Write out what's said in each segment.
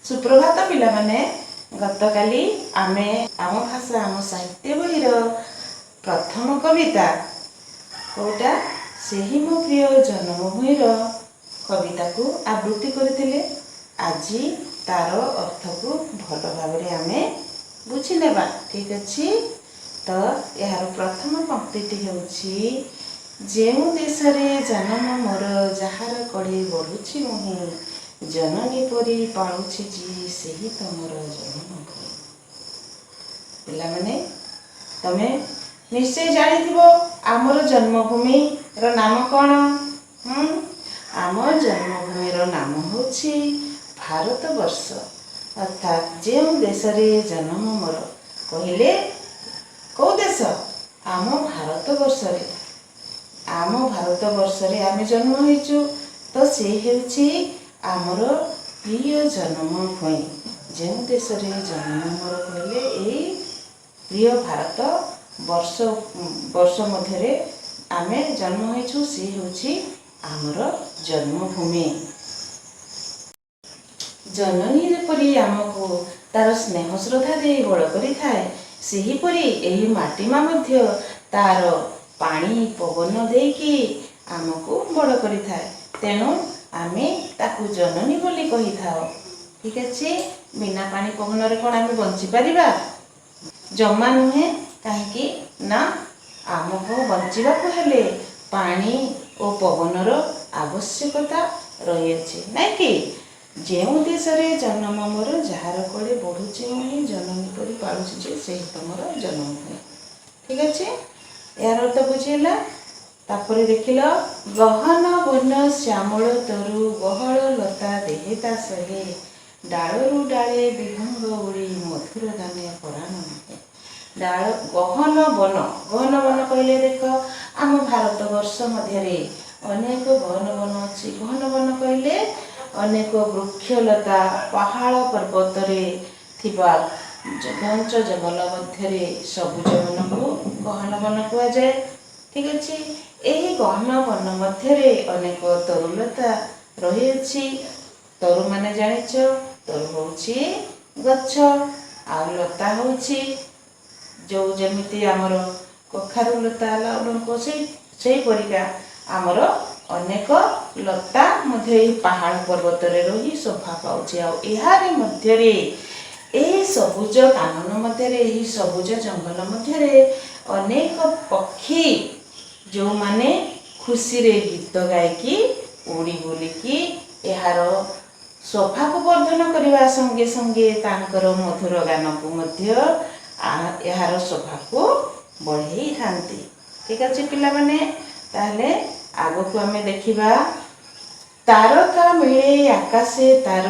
ସୁପ୍ରଭାତ ପିଲାମାନେ। ଗତକାଲି ଆମେ ଆମ ଭାଷା ଆମ ସାହିତ୍ୟ ବହିର ପ୍ରଥମ କବିତା କୋଉଟା, ସେହି ମୋ ପ୍ରିୟ ଜନ୍ମଭୂମିର କବିତାକୁ ଆବୃତ୍ତି କରିଥିଲେ। ଆଜି ତାର ଅର୍ଥକୁ ଭଲ ଭାବରେ ଆମେ ବୁଝିନେବା। ଠିକ୍ ଅଛି ତ? ଏହାର ପ୍ରଥମ ପଙ୍କ୍ତିଟି ହେଉଛି, ଯେଉଁ ଦେଶରେ ଜନମ ମୋର, ଯାହାର କଡ଼େ ବଢ଼ୁଛି ମୁହିଁ, ଜନନୀ ପରି ପାଳୁଛି ଯିଏ, ସେହି ତ ମୋର ଜନ୍ମଭୂମି। ପିଲାମାନେ, ତମେ ନିଶ୍ଚୟ ଜାଣିଥିବ ଆମର ଜନ୍ମଭୂମିର ନାମ କ'ଣ? ଆମ ଜନ୍ମଭୂମିର ନାମ ହେଉଛି ଭାରତବର୍ଷ। ଅର୍ଥାତ୍ ଯେଉଁ ଦେଶରେ ଜନ୍ମ ମୋର କହିଲେ କୋଉ ଦେଶ? ଆମ ଭାରତବର୍ଷରେ। ଆମ ଭାରତବର୍ଷରେ ଆମେ ଜନ୍ମ ହେଇଛୁ ତ ସେ ହେଉଛି ଆମର ପ୍ରିୟ ଜନ୍ମଭୂମି। ଯେଉଁ ଦେଶରେ ଜନ୍ମ ମୋର କହିଲେ ଏଇ ପ୍ରିୟ ଭାରତ ବର୍ଷ ମଧ୍ୟରେ ଆମେ ଜନ୍ମ ହେଇଛୁ, ସେ ହେଉଛି ଆମର ଜନ୍ମଭୂମି। ଜନନୀ ଯେପରି ଆମକୁ ତାର ସ୍ନେହ ଶ୍ରଦ୍ଧା ଦେଇ ବଡ଼ କରିଥାଏ, ସେହିପରି ଏହି ମାଟି ମା ମଧ୍ୟ ତାର ପାଣି ପବନ ଦେଇକି ଆମକୁ ବଡ଼ କରିଥାଏ। ତେଣୁ ଆମେ ତାକୁ ଜନନୀ ବୋଲି କହିଥାଉ। ଠିକ ଅଛି? ବିନା ପାଣି ପବନରେ କ'ଣ ଆମେ ବଞ୍ଚିପାରିବା? ଜମା ନୁହେଁ। କାହିଁକି ନା ଆମକୁ ବଞ୍ଚିବାକୁ ହେଲେ ପାଣି ଓ ପବନର ଆବଶ୍ୟକତା ରହିଅଛି, ନାଇଁ କି? ଯେଉଁ ଦେଶରେ ଜନ୍ମ ମୋର, ଯାହାର କୋଳେ ବଢ଼ୁଛି ମୁହିଁ, ଜନନୀ ପରି ପାଳୁଛି ଯେ, ସେହି ତ ମୋର ଜନ୍ମଭୂମି। ଠିକ ଅଛି? ଏହାର ଅର୍ଥ ବୁଝିହେଲା? ତାପରେ ଦେଖିଲ, ଗହନ ବନ ଶ୍ୟାମଳ ତରୁ, ଗହଳ ଲତା ଦେହେ ତା ସହେ, ଡାଳରୁ ଡାଳେ ବିହଙ୍ଗ ଉଡ଼ି, ମଧୁର ଗାନେ ପରାଣ ମୋହେ। ଡାଳ ଗହନ ବନ, ଗହନ ବନ କହିଲେ ଦେଖ, ଆମ ଭାରତ ବର୍ଷ ମଧ୍ୟରେ ଅନେକ ଗହନ ବନ ଅଛି। ଗହନ ବନ କହିଲେ ଅନେକ ବୃକ୍ଷଲତା, ପାହାଡ଼ ପର୍ବତରେ ଥିବା ଘଞ୍ଚ ଜଙ୍ଗଲ ମଧ୍ୟରେ ସବୁଜ ବନକୁ ଗହନ ବନ କୁହାଯାଏ। ଠିକ ଅଛି? ଏହି ଗହନ ବନ ମଧ୍ୟରେ ଅନେକ ତରୁଲତା ରହିଅଛି। ତରୁ ମାନେ ଜାଣିଛ, ତରୁ ହେଉଛି ଗଛ ଆଉ ଲତା ହେଉଛି ଯୋଉ ଯେମିତି ଆମର କଖାରୁ ଲତା, ଲାଉଡଙ୍କ, ସେହିପରିକା ଆମର ଅନେକ ଲତା ମଧ୍ୟ ଏହି ପାହାଡ଼ ପର୍ବତରେ ରହି ଶୋଭା ପାଉଛି। ଆଉ ଏହାରି ମଧ୍ୟରେ, ଏହି ସବୁଜ କାନନ ମଧ୍ୟରେ, ଏହି ସବୁଜ ଜଙ୍ଗଲ ମଧ୍ୟରେ ଅନେକ ପକ୍ଷୀ ଯେଉଁମାନେ ଖୁସିରେ ଗୀତ ଗାଇକି ଉଡ଼ି ବୁଲିକି ଏହାର ଶୋଭାକୁ ବର୍ଦ୍ଧନ କରିବା ସଙ୍ଗେ ସଙ୍ଗେ ତାଙ୍କର ମଧୁର ଗାନକୁ ମଧ୍ୟ ଏହାର ଶୋଭାକୁ ବଢ଼େଇଥାନ୍ତି। ଠିକ ଅଛି ପିଲାମାନେ? ତାହେଲେ ଆଗକୁ ଆମେ ଦେଖିବା। ତାରକା ମିଳେ ଆକାଶେ ତାର,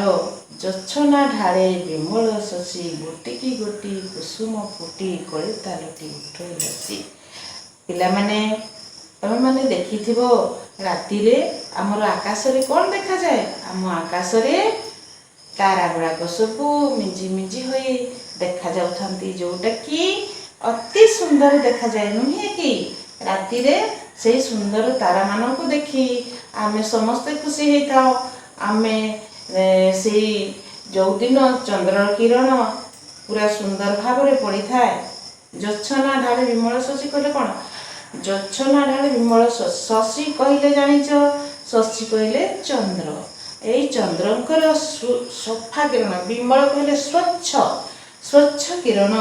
ଜୋଛନା ଢାଳେ ବିମଳ ଶଶୀ, ଗୋଟିକି ଗୋଟି କୁସୁମ ଫୁଟି, କଳିତା ଲଟି ଉଠଇ ହସି। ପିଲାମାନେ, ତମେମାନେ ଦେଖିଥିବ ରାତିରେ ଆମର ଆକାଶରେ କ'ଣ ଦେଖାଯାଏ? ଆମ ଆକାଶରେ ତାରା ଗୁଡ଼ାକ ସବୁ ମିଞ୍ଜି ମିଞ୍ଜି ହୋଇ ଦେଖାଯାଉଥାନ୍ତି, ଯୋଉଟା କି ଅତି ସୁନ୍ଦର ଦେଖାଯାଏ, ନୁହେଁ କି? ରାତିରେ ସେଇ ସୁନ୍ଦର ତାରାମାନଙ୍କୁ ଦେଖି ଆମେ ସମସ୍ତେ ଖୁସି ହେଇଥାଉ। ଆମେ ସେଇ ଯୋଉଦିନ ଚନ୍ଦ୍ରର କିରଣ ପୁରା ସୁନ୍ଦର ଭାବରେ ପଡ଼ିଥାଏ, ଜୋଛନା ଢାଳେ ବିମଳ ଶଶୀ କହିଲେ କ'ଣ? ଜୋଛନା ଢାଳେ ବିମଳ ଶଶୀ କହିଲେ ଜାଣିଛ, ଶଶୀ କହିଲେ ଚନ୍ଦ୍ର। ଏଇ ଚନ୍ଦ୍ରଙ୍କର ସଫା କିରଣ, ବିମଳ କହିଲେ ସ୍ୱଚ୍ଛ, ସ୍ୱଚ୍ଛ କିରଣ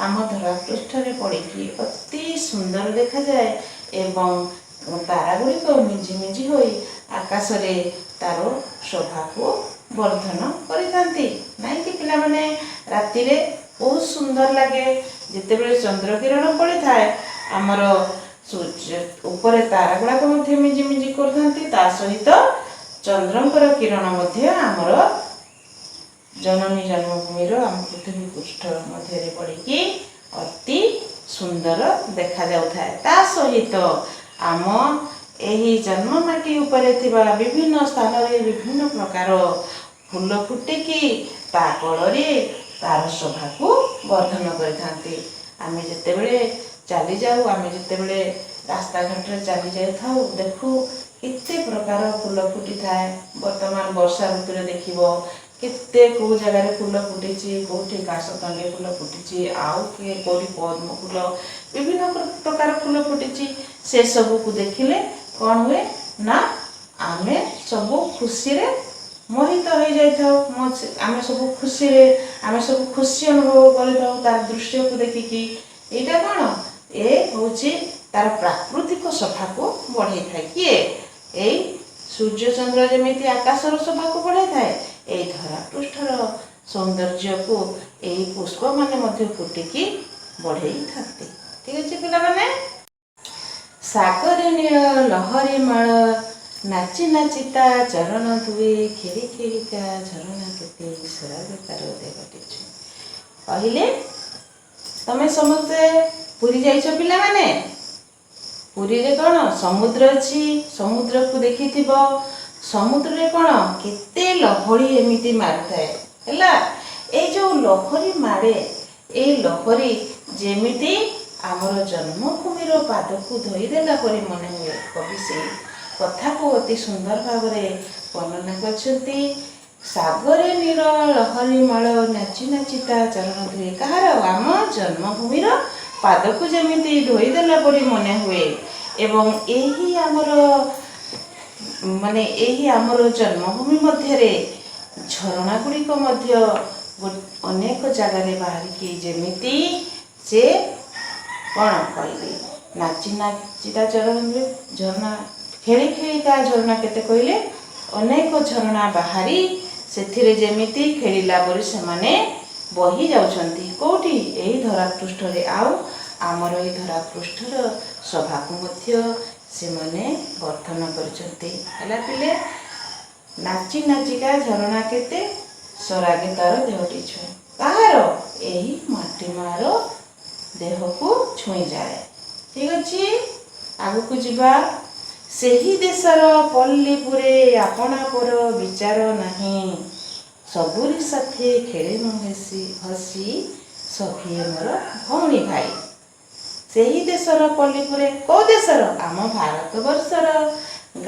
ଆମ ଧରାପୃଷ୍ଠରେ ପଡ଼ିକି ଅତି ସୁନ୍ଦର ଦେଖାଯାଏ ଏବଂ ତାରା ଗୁଡ଼ିକ ମିଞ୍ଜି ମିଞ୍ଜି ହୋଇ ଆକାଶରେ ତାର ଶୋଭାକୁ ବର୍ଦ୍ଧନ କରିଥାନ୍ତି, ନାଇଁ କି ପିଲାମାନେ? ରାତିରେ ବହୁତ ସୁନ୍ଦର ଲାଗେ ଯେତେବେଳେ ଚନ୍ଦ୍ର କିରଣ ପଡ଼ିଥାଏ। ଆମର ସୂର୍ଯ୍ୟ ଉପରେ ତାରା ଗୁଡ଼ାକ ମଧ୍ୟ ମିଞ୍ଜି ମିଞ୍ଜି କରୁଥାନ୍ତି, ତା ସହିତ ଚନ୍ଦ୍ରଙ୍କର କିରଣ ମଧ୍ୟ ଆମର ଜନନୀ ଜନ୍ମଭୂମିର ଆମ ପୃଥିବୀ ପୃଷ୍ଠ ମଧ୍ୟରେ ପଡ଼ିକି ଅତି ସୁନ୍ଦର ଦେଖାଯାଉଥାଏ। ତା ସହିତ ଆମ ଏହି ଜନ୍ମ ମାଟି ଉପରେ ଥିବା ବିଭିନ୍ନ ସ୍ଥାନରେ ବିଭିନ୍ନ ପ୍ରକାର ଫୁଲ ଫୁଟିକି ତା କଡ଼ରେ ତାର ଶୋଭାକୁ ବର୍ଦ୍ଧନ କରିଥାନ୍ତି। ଆମେ ଯେତେବେଳେ ଚାଲିଯାଉ, ଆମେ ଯେତେବେଳେ ରାସ୍ତାଘାଟରେ ଚାଲି ଯାଇଥାଉ, ଦେଖୁ କେତେ ପ୍ରକାର ଫୁଲ ଫୁଟିଥାଏ। ବର୍ତ୍ତମାନ ବର୍ଷା ଋତୁରେ ଦେଖିବ କେତେ କେଉଁ ଜାଗାରେ ଫୁଲ ଫୁଟିଛି, କେଉଁଠି କାଶତଣ୍ଡି ଫୁଲ ଫୁଟିଛି, ଆଉ କିଏ କେଉଁଠି ପଦ୍ମ ଫୁଲ, ବିଭିନ୍ନ ପ୍ରକାର ଫୁଲ ଫୁଟିଛି। ସେସବୁକୁ ଦେଖିଲେ କ'ଣ ହୁଏ ନା ଆମେ ସବୁ ଖୁସିରେ ମୋହିତ ହେଇଯାଇଥାଉ। ଆମେ ସବୁ ଖୁସିରେ, ଆମେ ସବୁ ଖୁସି ଅନୁଭବ କରିଥାଉ ତାର ଦୃଶ୍ୟକୁ ଦେଖିକି। ଏଇଟା କ'ଣ? ଏ ହେଉଛି ତାର ପ୍ରାକୃତିକ ଶୋଭାକୁ ବଢ଼େଇଥାଏ। କିଏ? ଏଇ ସୂର୍ଯ୍ୟଚନ୍ଦ୍ର ଯେମିତି ଆକାଶର ଶୋଭାକୁ ବଢ଼େଇଥାଏ, ଏଇ ଧରାପୃଷ୍ଠର ସୌନ୍ଦର୍ଯ୍ୟକୁ ଏଇ ପୁଷ୍ପମାନେ ମଧ୍ୟ ଫୁଟିକି ବଢ଼େଇଥାନ୍ତି। ଠିକ ଅଛି ପିଲାମାନେ? ସାଗରେ ନୀଳ ଲହରୀ ମାଳ ନାଚି ନାଚି ତା ଚରଣ ଧୁଏ, ଖେଳି ଖେଳିକା ଝରଣା କେତେ ସରାଗ ତାର ଦେହଟି ଛୁଏଁ। କହିଲେ, ତମେ ସମସ୍ତେ ପୁରୀ ଯାଇଛ ପିଲାମାନେ? ପୁରୀରେ କ'ଣ ସମୁଦ୍ର ଅଛି। ସମୁଦ୍ରକୁ ଦେଖିଥିବ। ସମୁଦ୍ରରେ କ'ଣ କେତେ ଲହଡ଼ି ଏମିତି ମାରୁଥାଏ। ହେଲା, ଏଇ ଯୋଉ ଲହରୀ ମାରେ, ଏଇ ଲହରୀ ଯେମିତି ଆମର ଜନ୍ମଭୂମିର ପାଦକୁ ଧୋଇଦେଲା ପରି ମନେ ହୁଏ। କବି ସେଇ କଥାକୁ ଅତି ସୁନ୍ଦର ଭାବରେ ବର୍ଣ୍ଣନା କରିଛନ୍ତି। ସାଗରେ ନୀଳ ଲହରୀ ମାଳ ନାଚି ନାଚି ତା ଚରଣ ଧୁଏ। କାହାର? ଆମ ଜନ୍ମଭୂମିର ପାଦକୁ ଯେମିତି ଧୋଇଦେଲା ପରି ମନେ ହୁଏ। ଏବଂ ଏହି ଆମର ମାନେ ଏହି ଆମର ଜନ୍ମଭୂମି ମଧ୍ୟରେ ଝରଣା ଗୁଡ଼ିକ ମଧ୍ୟ ଅନେକ ଜାଗାରେ ବାହାରିକି ଯେମିତି ସେ କ'ଣ କହିବି, ନାଚି ନାଚି ତା ଚରଣ ଧୁଏ, ଝରଣା ଖେଳି ଖେଳିକା ଝରଣା କେତେ କହିଲେ, ଅନେକ ଝରଣା ବାହାରି ସେଥିରେ ଯେମିତି ଖେଳିଲା ପରି ସେମାନେ ବହି ଯାଉଛନ୍ତି। କୋଉଠି? ଏହି ଧରାପୃଷ୍ଠରେ। ଆଉ ଆମର ଏଇ ଧରାପୃଷ୍ଠର ଶୋଭାକୁ ମଧ୍ୟ ସେମାନେ ବର୍ଦ୍ଧନ କରିଛନ୍ତି। ହେଲା ପିଲେ? ନାଚି ନାଚିକା ଝରଣା କେତେ ସରାଗେ ତାର ଦେହଟି ଛୁଏଁ। କାହାର? ଏହି ମାଟି ମାର ଦେହକୁ ଛୁଇଁଯାଏ। ଠିକ ଅଛି, ଆଗକୁ ଯିବା। ସେହି ଦେଶର ପଲ୍ଲୀପୁରେ ଆପଣା ପର ବିଚାର ନାହିଁ, ସବୁରି ସାଥେ ଖେଳେ ମୁଁ ହସି ହସି, ସଭିଏ ମୋର ଭଉଣୀ ଭାଇ। ସେହି ଦେଶର ପଲ୍ଲୀପୁରେ, କୋଉ ଦେଶର? ଆମ ଭାରତ ବର୍ଷର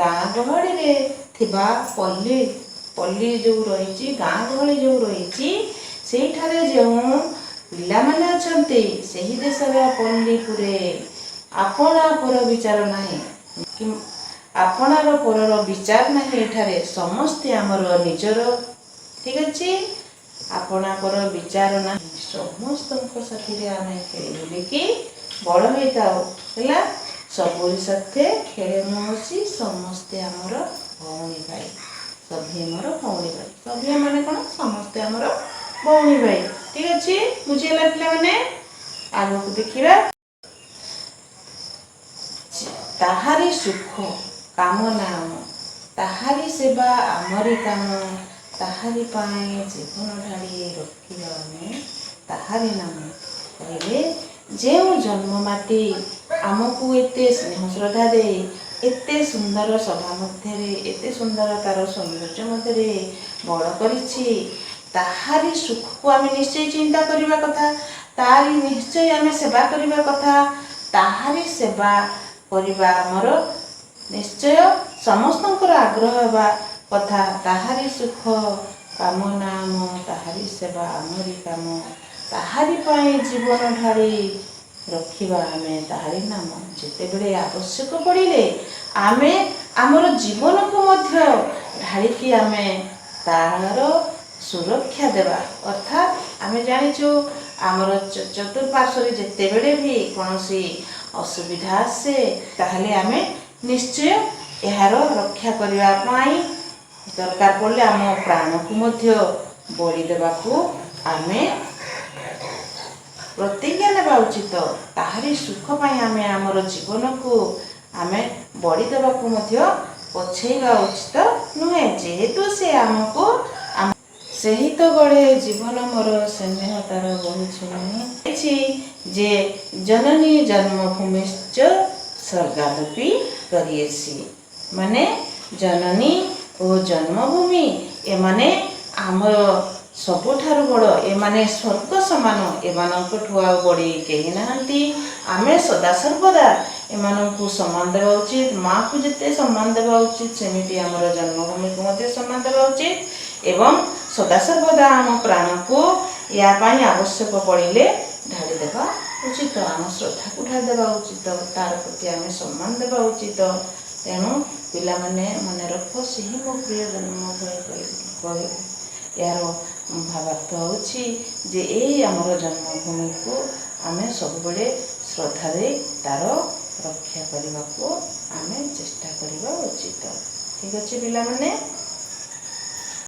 ଗାଁ ଗହଳିରେ ଥିବା ପଲ୍ଲୀ, ପଲ୍ଲୀ ଯୋଉ ରହିଛି, ଗାଁ ଗହଳି ଯୋଉ ରହିଛି, ସେଇଠାରେ ଯେଉଁ ପିଲାମାନେ ଅଛନ୍ତି, ସେହି ଦେଶର ପଲ୍ଲୀପୁରେ ଆପଣା ପର ବିଚାର ନାହିଁ କି ଆପଣାର ପରର ବିଚାର ନାହିଁ। ଏଠାରେ ସମସ୍ତେ ଆମର ନିଜର। ଠିକ ଅଛି? ଆପଣା ପର ବିଚାର ନାହିଁ, ସମସ୍ତଙ୍କ ସାଥିରେ ଆମେ ଖେଳି ବୁଲିକି ବଡ଼ ହେଇଥାଉ। ହେଲା? ସବୁରି ସାଥେ ଖେଳେ ମୁଁ ହସି, ସମସ୍ତେ ଆମର ଭଉଣୀ ଭାଇ। ସଭିଏ ମୋର ଭଉଣୀ ଭାଇ। ସଭିଏ ମାନେ କ'ଣ? ସମସ୍ତେ ଆମର ଭଉଣୀ ଭାଇ। ଠିକ ଅଛି? ବୁଝିହେଲା ପିଲାମାନେ? ଆଗକୁ ଦେଖିବା। ତାହାରି ସୁଖ କାମନା ଆମ, ତାହାରି ସେବା ଆମରି କାମ, ତାହାରି ପାଇଁ ଜୀବନ ଢାଳି ରଖିବା ଆମେ ତାହାରି ନାମ। କହିଲେ, ଯେଉଁ ଜନ୍ମ ମାଟି ଆମକୁ ଏତେ ସ୍ନେହ ଶ୍ରଦ୍ଧା ଦେଇ, ଏତେ ସୁନ୍ଦର ଶୋଭା ମଧ୍ୟରେ, ଏତେ ସୁନ୍ଦର ତାର ସୌନ୍ଦର୍ଯ୍ୟ ମଧ୍ୟରେ ବଡ଼ କରିଛି, ତାହାରି ସୁଖକୁ ଆମେ ନିଶ୍ଚୟ ଚିନ୍ତା କରିବା କଥା। ତାରି ନିଶ୍ଚୟ ଆମେ ସେବା କରିବା କଥା। ତାହାରି ସେବା କରିବା ଆମର ନିଶ୍ଚୟ ସମସ୍ତଙ୍କର ଆଗ୍ରହ ହେବା କଥା। ତାହାରି ସୁଖ କାମନା ଆମ, ତାହାରି ସେବା ଆମରି କାମ, ତାହାରି ପାଇଁ ଜୀବନ ଢାଳି ରଖିବା ଆମେ ତାହାରି ନାମ। ଯେତେବେଳେ ଆବଶ୍ୟକ ପଡ଼ିଲେ ଆମେ ଆମର ଜୀବନକୁ ମଧ୍ୟ ଢାଳିକି ଆମେ ତାହାର ସୁରକ୍ଷା ଦେବା। ଅର୍ଥାତ୍ ଆମେ ଜାଣିଛୁ, ଆମର ଚତୁଃପାର୍ଶ୍ୱରେ ଯେତେବେଳେ ବି କୌଣସି ଅସୁବିଧା ଆସେ, ତାହେଲେ ଆମେ ନିଶ୍ଚୟ ଏହାର ରକ୍ଷା କରିବା ପାଇଁ ଦରକାର ପଡ଼ିଲେ ଆମ ପ୍ରାଣକୁ ମଧ୍ୟ ବଳି ଦେବାକୁ ଆମେ ପ୍ରତିଜ୍ଞା ନେବା ଉଚିତ। ତାହାରି ସୁଖ ପାଇଁ ଆମେ ଆମର ଜୀବନକୁ ଆମେ ବଳି ଦେବାକୁ ମଧ୍ୟ ପଛେଇବା ଉଚିତ ନୁହେଁ, ଯେହେତୁ ସେ ଆମକୁ ସେହି ତ ଗଢ଼େ ଜୀବନ ମୋର, ସ୍ନେହ ତାର ବହୁଛି ନାହିଁ ଯେ ଜନନୀ ଜନ୍ମଭୂମିଶ୍ଚ ସ୍ୱର୍ଗାଦପି ଗରୀୟସୀ। ମାନେ ଜନନୀ ଓ ଜନ୍ମଭୂମି ଏମାନେ ଆମର ସବୁଠାରୁ ବଡ଼, ଏମାନେ ସ୍ୱର୍ଗ ସମାନ। ଏମାନଙ୍କଠୁ ଆଉ ବଡ଼ି କେହି ନାହାନ୍ତି। ଆମେ ସଦାସର୍ବଦା ଏମାନଙ୍କୁ ସମ୍ମାନ ଦେବା ଉଚିତ। ମାଆକୁ ଯେତେ ସମ୍ମାନ ଦେବା ଉଚିତ, ସେମିତି ଆମର ଜନ୍ମଭୂମିକୁ ମଧ୍ୟ ସମ୍ମାନ ଦେବା ଉଚିତ ଏବଂ ସଦାସର୍ବଦା ଆମ ପ୍ରାଣକୁ ୟା ପାଇଁ ଆବଶ୍ୟକ ପଡ଼ିଲେ ଢାଳିଦେବା ଉଚିତ। ଆମ ଶ୍ରଦ୍ଧାକୁ ଢାଳିଦେବା ଉଚିତ। ତାର ପ୍ରତି ଆମେ ସମ୍ମାନ ଦେବା ଉଚିତ। ତେଣୁ ପିଲାମାନେ, ମନେ ରଖ, ସେହି ମୋ ପ୍ରିୟ ଜନ୍ମଭୂମି କହି ଏହାର ଭାବାର୍ଥ ହେଉଛି ଯେ ଏଇ ଆମର ଜନ୍ମଭୂମିକୁ ଆମେ ସବୁବେଳେ ଶ୍ରଦ୍ଧା ଦେଇ ତାର ରକ୍ଷା କରିବାକୁ ଆମେ ଚେଷ୍ଟା କରିବା ଉଚିତ। ଠିକ୍ ଅଛି ପିଲାମାନେ?